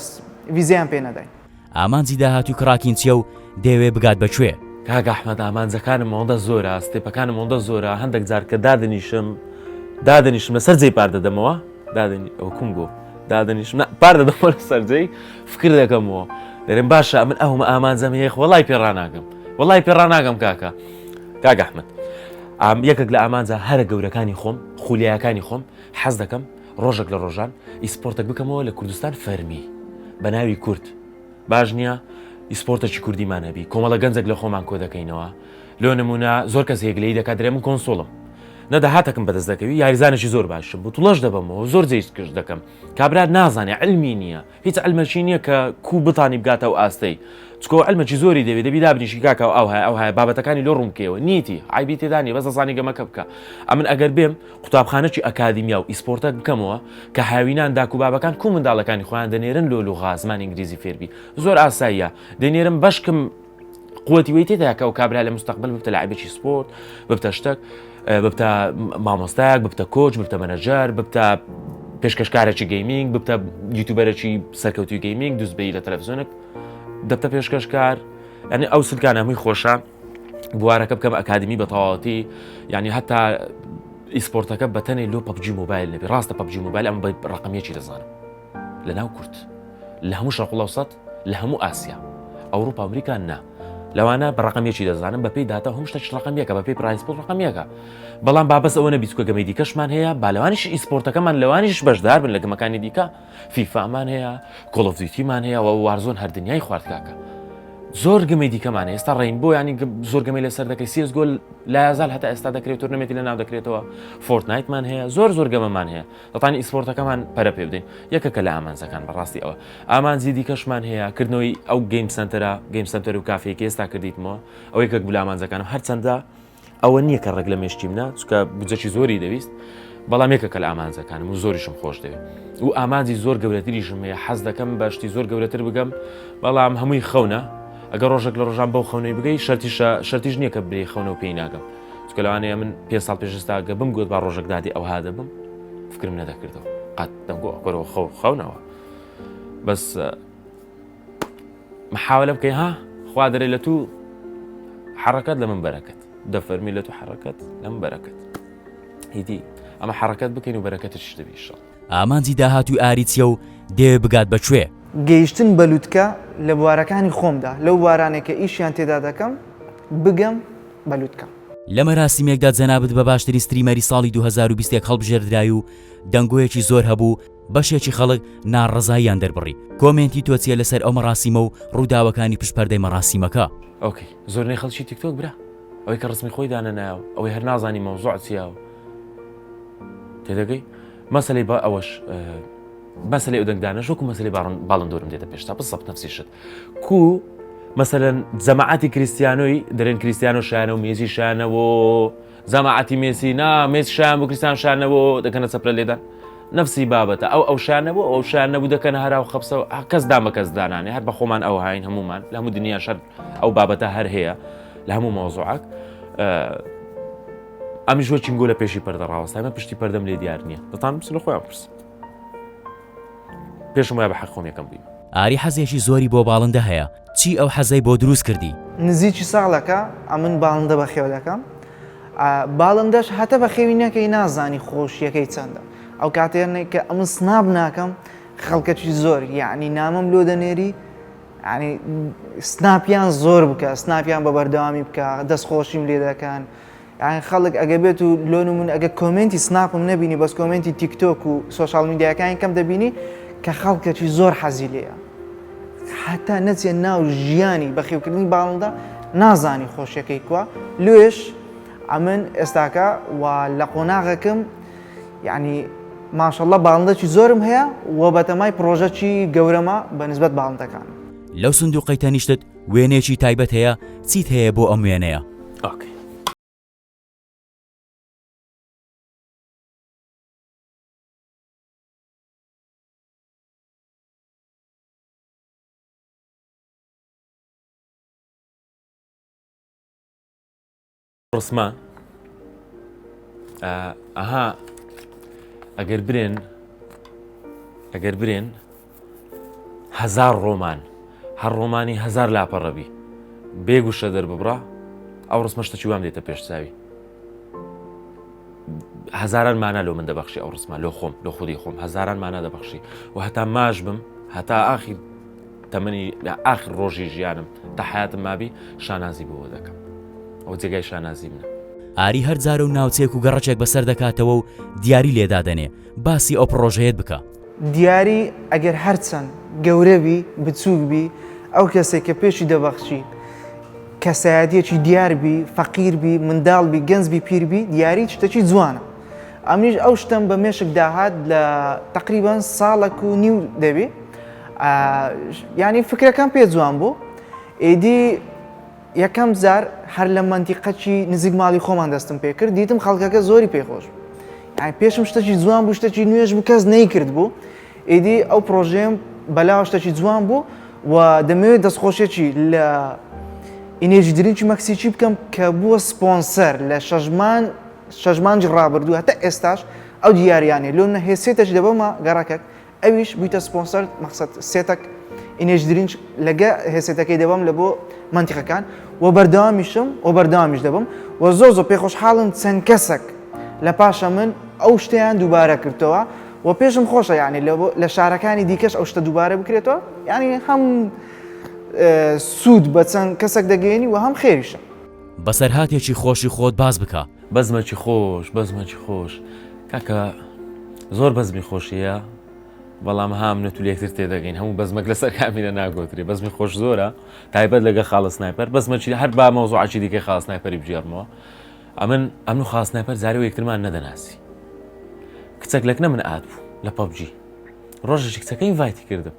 ڤیزەیان پێ نەداین. ئامانجی داهاتووی کڕاکین چیە و دەیەوێ بگات بە کوێ؟ کاک ئەحمەد ئامانجەکانم ئەوەندە زۆرە step ەکانم ئەوەندە زۆرە هەندێک جار کە دادەنیشم دادەنیشم لەسەر جێی پار دەدەمەوە دادەنی ئەو کوم گۆ دادەنیشم نا پار دەدەمەوە لەسەر جێی فکر دەکەمەوە دەرێم باشە ئەمن ئەومە ئامانجەم هەیە وەڵای پێ ڕاناگەم وەڵای پێ ڕاناگەم کاکە کاک ئەحمەد ئام یەکێک لە ئامانجە هەرە گەورەکانی خۆم خولیاکانی خۆم حەز دەکەم ڕۆژێک لە ڕۆژان esport ێک بکەمەوە لە کوردستان فەرمی بە ناوی کورد باش نییە esport ێکی کوردیمان هەبی کۆمەڵە گەنجێک لە خۆمان کۆ دەکەینەوە لۆ نمونە زۆر کەس هێگلەی دەکات درێ من console م نەداهاتەکم بەدەست دەکەوی یاریزانێکی زۆر باشم بوو توڵەش دەبەمەوە زۆر جێیش دەکەم کابرا نازانێ علمی نییە هیچ علمەکی نییە کە کو بتانی بگاتە ئەو ئاستەی چکۆ علمەکی زۆری دەوێت دەبی دابنیشی کاکە ئەو هەیە ئەو هەیە بابەتەکانی لۆ ڕوون بکەیەوە نیتی عیبی تێدا نیە بەس دەزانی گەمەکە بکە ئەمن ئەگەر بێم قوتابخانەکی ئەکادیمیا و esport ەک بکەمەوە کە هاوینان داک و بابەکان کو منداڵەکانی خۆیان دەنێرن لۆ لوغا زمانی ئینگلیزی فێربی زۆر ئاساییە دەنێرم بەشکم قوتی وی تێدا کە ئەو کابرا لە مستەقبل ببتە لاعبێکی سپۆرت ببتە شتەک ببتە مامۆستایەک ببتە coach ببتە manager ببتە پێشکەشکارێکی gaming ببتە YouTuber ێکی سەرکەوتوی gaming دوزبەی لە تەلەڤزیۆنێک دەبتە پێشکەشکار یعنی ئەو سلکانە هەمووی خۆشە بوارەکە بکەم ئەکادمی بە تەواوەتی یعنی هەتا esport ەکە بەتەنێ لۆ PUBG Mobile نەبی ڕاستە PUBG Mobile ئەم بە ڕقمیەکی دەزانم لە ناو کورد لە هەموو شەرق الاوسط لە هەموو ئاسیا ئەوروپا ئەمریکا نا. لەوانە بە ڕقم یەکی دەزانم بە پێی داتا هەم شتێک ڕقم یەکە بە پێی prize pool ڕقم یەکە بەڵام با بەس ئەوە نەبی چکە game ی دیکەشمان هەیە با لەوانیش esport ەکەمان لەوانیش بەشدار بن لە game ەکانی دیکە فیفامان هەیە Call of Duty مان هەیە و Warzone هەر دنیای خوارد کاکە زۆر game ی دیکەمان ئێستا Rainbow ینی زۆر game ی لەسەر دەکەی CS:GO لایەزال هەتا ئێستا دەکرێت tournament ی لە ناو دەکرێتەوە Fortnite مان هەیە زۆر زۆر game ەمان هەیە دەتانی esport ەکەمان پەرە پێ بدەین یەکەکە لە ئامانجەکان بەڕاستی ئەوە ئامانجی دیکەشمان هەیە کردنەوەی ئەو game center ە game center و کافێکی ئێستا کردیتمەوە ئەوەی کە بوو لە ئامانجەکانم هەرچەندە ئەوە نییە کە ڕێک لە مێشکی منە چونکە بودجەکی زۆری دەویست بەڵام یەکەکە لە ئامانجەکانم و زۆریشم خۆش دەوێت و ئامانجی زۆر گەورەتریشم هەیە حەز دەکەم بە شتی زۆر گەورەتر بگەم بەڵام هەمووی خەونە ئەگەر ڕۆژێک لە ڕۆژان بەو خەونەی بگەی شەرتیشە شەرتیش نییە کە برێ خەونە و پێی ناگەم چونکە لەوانەیە من پێ ساڵ پێش ئێستا گە بم گوت با ڕۆژێک دادی ئەوها دەبم فکرم نەدەکردەوە قەت دەمگۆ ئەکۆرەوە خەو خەونەوە بەس محاولە بکەی ها خوا دەرێ لە تو حەڕەکەت لە من بەرەکەت دەفەرمی لە تو حەڕەکەت لە من بەرەکەت هیدی ئەمە حەڕەکەت بکەین و بەرەکەتش دەبی ئیشەڵ. ئامانجی داهاتووی ئاری چیە و دەیەوێ بگات بە کوێ؟ گەیشتن بە لوتکە لە بوارەکانی خۆمدا، لەو بوارانەی کە ئیشیان تێدا دەکەم بگەم بە لوتکە. لە مەراسیمێکدا جەنابت بە باشترین streamer ی ساڵی 2021 هەڵبژێردرای و دەنگۆیەکی زۆر هەبوو بەشێکی خەڵک ناڕەزاییان دەربڕی، comment ی تۆ چیە لەسەر ئەو مەڕاسیمە و ڕووداوەکانی پشت پەردەی مەڕاسیمەکە؟ okay زۆرینەی خەڵکی تیکتۆک برا ئەوەی کە ڕسمی خۆی دانەنایە و ئەوەی هەر نازانی مەوزوع چیە و تێدەگەی مەسەلەی با ئەوەش مەسەلەی ئەو دەنگدانەش وەکو مەسەلەی باڵندۆرم دێتە پێشتا بزەبت نفسی شت کو مەسەلەن جەماعەتی کریستیانۆی دەرێن کریستیانۆ شایانە و مێسی شایانەوە جەماعەتی مێسی نا مێسی شایان بوو کریستیانۆ شایان نەبوو دەکەنە چەپلە لێدان نفسی بابەتە ئەو ئەو شایان نەبوو ئەو شایان نەبوو دەکەنە هەرا و خەپسە و کەس دامە کەس دانانێ هەر بە خۆمان ئەو هاین هەمومان لە هەموو دنیا شەر ئەو بابەتە هەر هەیە لە هەموو مەوزوعەک ئەمیش وە چینگۆ لە پێشی پەردە ڕاوەستایمە پشتی پەردەم لێ دیار نییە دەتان بچن لە خۆیان پرس پێشم وایە بە حەق خۆم یەکەم بوویم. ئاری حەزێکی زۆری بۆ باڵندە هەیە چی ئەو حەزەی بۆ دروست کردی؟ نزیکی ساڵێکە ئەمن باڵندە بەخێو دەکەم باڵندەش هەتە بەخێوی نەکەی نازانی خۆشیەکەی چەندە ئەو کاتێنێک کە ئەمن snap ناکەم خەڵکەکی زۆر یعنی نامەم لۆ دەنێری یعنی snap یان زۆر بکە snap یان بە بەردەوامی بکە دەست خۆشیم لێ دەکەن یانی خەڵک ئەگە بێت و لۆ نمونە ئەگە comment ی snap م نەبینی بەس comment ی تیکتۆک و social media کانی کەم دەبینی کە خەڵکەکی زۆر حەزی لێیە هەتا نەچێ ناو ژیانی بەخێوکردنی باڵندە نازانی خۆشیەکەی کوا لێش ئەمن ئێستاکە و لە قۆناغەکەم یعنی ماشەڵڵە باڵندەکی زۆرم هەیە و بەتەمای پرۆژەکی گەورەمە بە نسبەت باڵندەکان. لەو سندوقەی تەنیشتت وێنەیەکی تایبەت هەیە چیت هەیە بۆ ئەم وێنەیە؟ okay. ڕسمە ئەها ئەگەر برێن ئەگەر برێن هزار ڕۆمان هەر ڕۆمانی هزار لاپەڕەبی بێ گوشە دەرببڕا ئەو ڕسمە شتەکی وام دێتە پێش چاوی هەزاران مانا لۆ من دەبەخشی ئەو ڕسمە لۆ خۆم لۆ خودی خۆم هەزاران مانا دەبەخشی و هەتا ماش بم هەتا ئاخیر تەمەنی ئاخر ڕۆژی ژیانم تا حیاتم مابی شانازی بۆ دەکەم ئەو جێگای شانازی منە. ئاری هەر جارە و ناوچەیەک و گەڕەکێک بەسەر دەکاتەوە و دیاری لێ دادەنێ، باسی ئەو پڕۆژەیەت بکە. دیاری ئەگەر هەرچەند گەورە بی بچووک بی ئەو کەسێک کە پێشی دەبەخشی کەسایەتیەکی دیار بی فەقیر بی منداڵ بی گەنج بی پیر بی دیاری شتەکی جوانە ئەمنیش ئەو شتەم بە مێشک داهات لە تقریبان ساڵک و نیو دەبی ینی فکرەکەم پێ جوان بوو ئیدی یەکەم جار هەر لە مەنتیقەکی نزیک ماڵی خۆمان دەستم پێ کرد دیتم خەڵکەکە زۆری پێ خۆش بوو یانی پێشم شتەکی جوان بوو شتەکی نوێژ بوو کەس نەیکرد بوو ئیدی ئەو پرۆژەیەم بەلاوە شتەکی جوان بوو و دەمەوێت دەستخۆشیەکی لە energy drink ی مەکسیکی بکەم کە بووە سپۆنسەر لە شەژمان شەژمانجی ڕابردوو هەتا ئێستاش ئەو دیاریانەی لۆ نەهێسێتەش دەبەمە گەڕەکەک ئەویش بوویتە سپۆنسەر مەقسەد سێتەک energy drink لەگە headset ەکەی دەبەم لە بۆ مەنتیقەکان و بەردەوامیشم و بەردەوامیش دەبم و زۆر زۆر پێخۆشحاڵم چەند کەسەک لە پاشە من ئەو شتیان دووبارە کردەوە و پێشم خۆشە یعنی لە شارەکانی دیکەش ئەو شتە دووبارە بکرێتەوە یعنی هەم. سوود بە چەند کەسەک دەگەیەنی و هەم خێریشە. بەسەرهاتێکی خۆشی خۆت باس بکە. بەزمەکی خۆش بەزمەکی خۆش کاکە زۆر بەزمی خۆشیە بەڵام ها منە تو لەکتر تێدەگەین هەموو بەزمەک لەسەر کامیرە ناگۆترێ بەزمی خۆش زۆرە تایبەت لەگە خاڵە سنایپەر بەزمەکی هەر با مەوزوعەکی دیکەی خاڵ سنایپەری بگێڕمەوە ئەمن ئەمن و خاڵ سنایپەر جارێ یەکترمان نەدەناسی کچەک لەکنە من add بوو لە PUBG ڕۆژێکی کچەکە invite ی کردم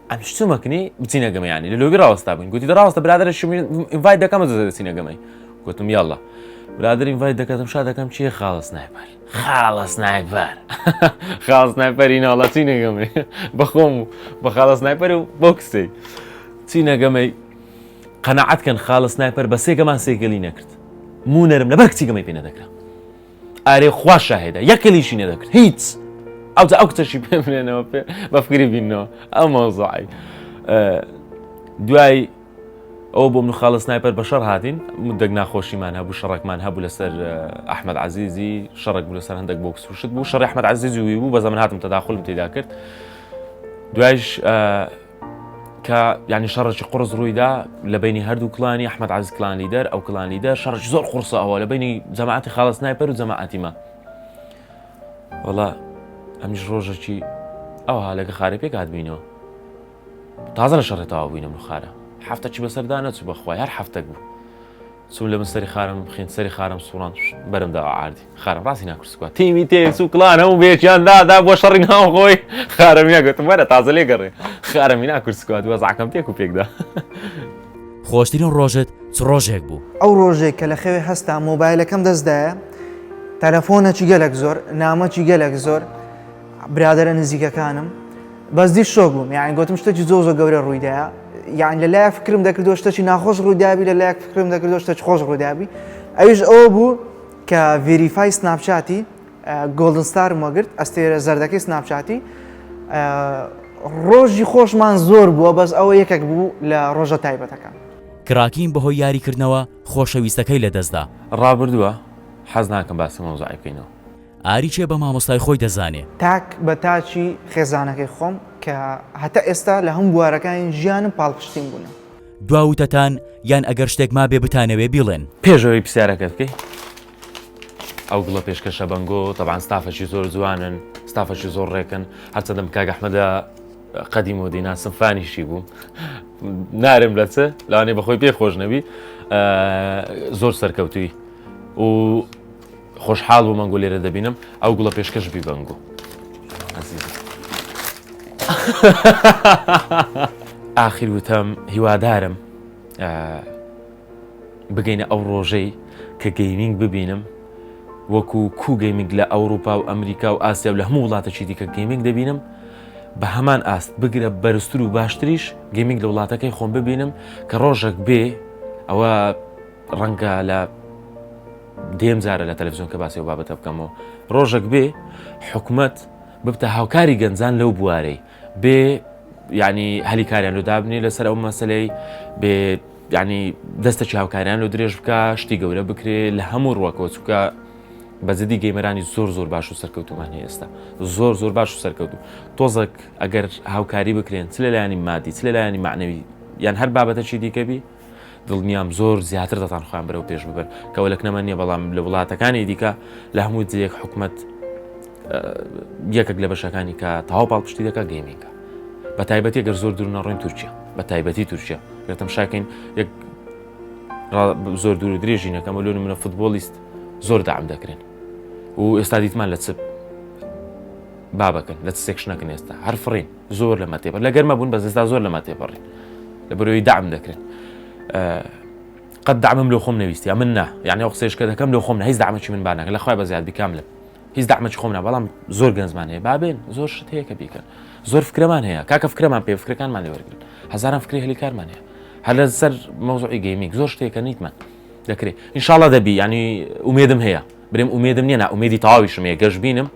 ئەم شتومەکنی بچینە گەمە یانی لە lobby ڕاوەستا بووین گوتی دەڕاوەستە برادەرە شمی invite دەکەم زۆر دەچینە گەمەی گوتم یاڵڵا برادر invite دەکەتم شا دەکەم چیە خاڵە سنایپەر خاڵە سنایپەر خاڵ سنایپەری ناڵە چینە گەمەی بەخۆم و بە خاڵە سنایپەر و بۆ کسەی چینە گەمەی قەنەعەت کەن خاڵە سنایپەر بە سێگەمان سێگەلی نەکرد مو نەرم لەبەر کچی گەمەی پێ نەدەکرا ئارێ خوا شاهێدە یەک کلیشی نەدەکرد هیچ ئەوجا ئەو کچەشی پێ بنێنەوە پێ بە فکری بینەوە ئەو مەوزوعی دوای ئەو بۆ من خاڵە سنایپەر بە شەڕ هاتین مدەک ناخۆشیمان هەبوو شەڕێکمان هەبوو لەسەر ئەحمەد عزیزی شەڕێک بوو لەسەر هەندێک بۆکس وشت بوو شەڕی ئەحمەد عزیزی وی بوو بە زەمن هاتم تەداخلم تێدا کرد دوایش کە یانی شەڕێکی قوڕس ڕوویدا لە بینی هەردوو clan ی ئەحمەد عەزیز clan leader ئەو clan leader شەڕێکی زۆر قوڕسە ئەوە لە بینی جەماعەتی خاڵە سنایپەر و جەماعەتی مە وەڵا ئەمیش ڕۆژێکی ئەوها لەگە خارە پێک هاتبینەوە تازە لە شەڕێ تەواو بووینە من خارە هەفتەکی بەسەردا نەچوو بەخوای هەر هەفتەک بوو چوم لە من سەری خارم خین سەری خارم سوڕان بەرم داوە عاردی خارم ڕاستی ناکورسکوە تیمی تێکس و کڵان هەموو بێکیان دادا بۆ شەڕی ناوخۆی خارم یاگوتم وەرە تازە لێ گەڕێ خارمی ناکورسکوات وەزعەکەم تێک و پێکدا. خۆشترین ڕۆژت چ ڕۆژێک بوو؟ ئەو ڕۆژەی کە لە خەوێ هەستام مۆبایلەکەم دەست دایە تەلەفۆنەکی گەلەک زۆر نامەکی گەلەک زۆر برادەرە نزیکەکانم بەس دی شۆک بووم یعنی گوتم شتێکی زۆر زۆر گەورە ڕوویدایە یعنی لە لایەک فکرم دەکردەوە شتێکی ناخۆش ڕوودابی لە لایەک فکرم دەکردەوە شتێکی خۆش ڕوودابی ئەویش ئەوە بوو کە verify سناپچاتی golden star م وەگرت ئەستێرە زەردەکەی سناپچاتی ڕۆژی خۆشمان زۆر بووە بەس ئەوە یەکێک بوو لە ڕۆژە تایبەتەکان. کراکین بەهۆی یاریکردنەوە خۆشەویستەکەی لەدەستدا. ڕابردووە حەز ناکەم باسی مەوزوعی بکەینەوە. ئاری کێ بە مامۆستای خۆی دەزانێ؟ تاک بە تاکی خێزانەکەی خۆم کە هەتا ئێستا لە هەموو بوارەکانی ژیانم پاڵپشتیم بوونە. دوا وتەتان یان ئەگەر شتێک مابێ بتانەوێ بیڵێن. پێش ئەوەی پرسیارەکەت بکەی ئەو گوڵە پێشکەشە بەنگۆ تەبعەن ستافەکی زۆر جوانن ستافەکی زۆر ڕێکن هەرچەندەم کاک ئەحمەدە قەدیم و دیناسم فانیشی بووم نارم لە چ لەوانەیە بەخۆی پێ خۆش نەبی زۆر سەرکەوتووی و خۆشحاڵ بووم ئەنگۆ لێرە دەبینم ئەو گوڵە پێشکەش بی بەنگۆ ئەزیزم. ئاخیر وتم هیوادارم بگەینە ئەو ڕۆژەی کە gaming ببینم وەکو کو gaming لە ئەوروپا و ئەمریکا و ئاسیا و لە هەموو وڵاتەکی دیکە gaming دەبینم بە هەمان ئاست بگرە بەرزتر و باشتریش gaming لە وڵاتەکەی خۆم ببینم کە ڕۆژێک بێ ئەوە ڕەنگە لە دێم جارە لە تەلەفزیۆن کە باسی ئەو بابەتە بکەمەوە ڕۆژێک بێ حکومەت ببتە هاوکاری گەنجان لەو بوارەی بێ یعنی هەلی کاریان لۆ دابنێ لەسەر ئەو مەسلەی بێ یعنی دەستەکی هاوکاریان لۆ درێژ بکە شتی گەورە بکرێ لە هەموو ڕوەکەوە چووکە بەجددی gamer انی زۆر زۆر باش و سەرکەوتومان هەیە ئێستا زۆر زۆر باش و سەرکەوتو تۆزەک ئەگەر هاوکاری بکرێن چ لەلایەنی مادی چ لەلایەنی معنەوی یان هەر بابەتەکی دیکە بی دڵنیام زۆر زیاتر دەتان خۆیان بەرەو پێش ببەن کە وەلەک نەمان نییە بەڵام لە وڵاتەکانی دیکە لە هەموو جێیەک حکومەت یەکێک لە بەشەکانی کە تەواو پاڵپشتی دەکات gaming ە بە تایبەتی گەر زۆر دوور نەڕۆین تورکیا بە تایبەتی تورکیا گەتەم شاکەین یەک زۆر دوور و درێژی نەکەمە لۆ منە فوتبۆڵیست زۆر داعم دەکرێن و ئێستا دیتمان لە چ بابەکەن لە چ section ەکەن ئێستا هەر فڕین زۆر لەمە تێپەر لە گەرمە بوون بەس ئێستا زۆر لەمە تێپەڕین لە بەرەوەی دەعم دەکرێن قەت دەعمم لۆ خۆم نەویستی من نا یعنی ئەو قسەیش کە دەکەم لۆ خۆم هیچ دەعمێکی من بانەکە لە خوای بە زیاد بیکام لە هیچ دەعمێکی خۆم نا بەڵام زۆر گەنجمان هەیە بابێن زۆر شت هەیە کە بیکەن زۆر فکرەمان هەیە کاکە فکرەمان پێ فکرەکانمان لێ وەرگن هەزاران فکری هەلی کارمان هەیە هەر لە سەر مەوزوعی gaming زۆر شتێکە نیتمان دەکرێت ئینشاءاللە دەبی ینی ئومێدم هەیە برێم ئومێدم نییە نا ئومێدی تەواویشم هەیە گەشبینم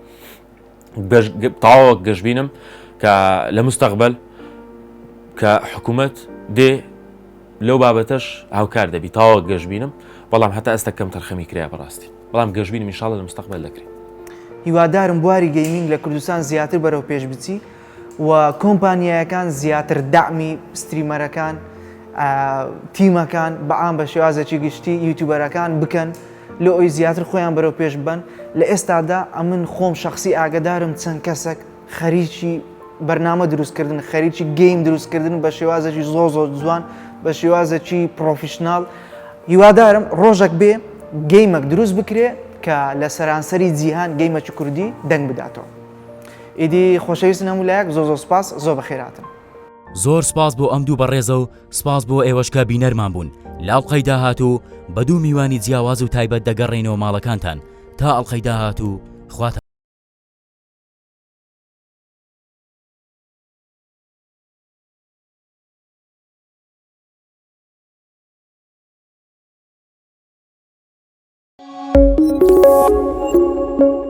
تەواوە گەشبینم کە لە مستەقبل کە حکوومەت دێ لەو بابەتەش هاوکار دەبی تاوە گەشببینم بەڵام هەتا ئێستا کەم تەرخەمی کرا بەڕاستی بەڵام گەشببینم ئینشاڵە لە مستەقبل دەکرێت. هیوادارم بواری gaming لە کوردستان زیاتر بەرەو پێش بچی و کۆمپانیایەکان زیاتر دەعمی streamer ەکان. تیمەکان بەعام بە شێوازێکی گشتی یوتیوبەرەکان بکەن لۆ ئەوی زیاتر خۆیان بەرەو پێش ببەن لە ئێستادا ئەمن خۆم شخصی ئاگدارم چەند کەسێک خەریکی بەرنامە دروستکردن خەریکی game دروستکردن بە شێوازێکی زۆ زۆر جوان بە شێوازێکی professional هیوادارم ڕۆژێک بێ game ێک دروست بکرێ کە لە سەرانسەری جیهان game ێکی کوردی دەنگ بداتەوە ئیدی خۆشەویستن هەموو لایەک زۆ زۆر سپاس زۆر بەخێراتن. زۆر سپاس بۆ ئەم دوو بەڕێزە و سپاس بۆ ئێوەش کە بینەرمان بوون لە ئەڵقەی داهاتوو بە دوو میوانی جیاواز و تایبەت دەگەڕێینەوە ماڵەکانتان تا ئەڵقەی داهاتوو خواتان Thank you.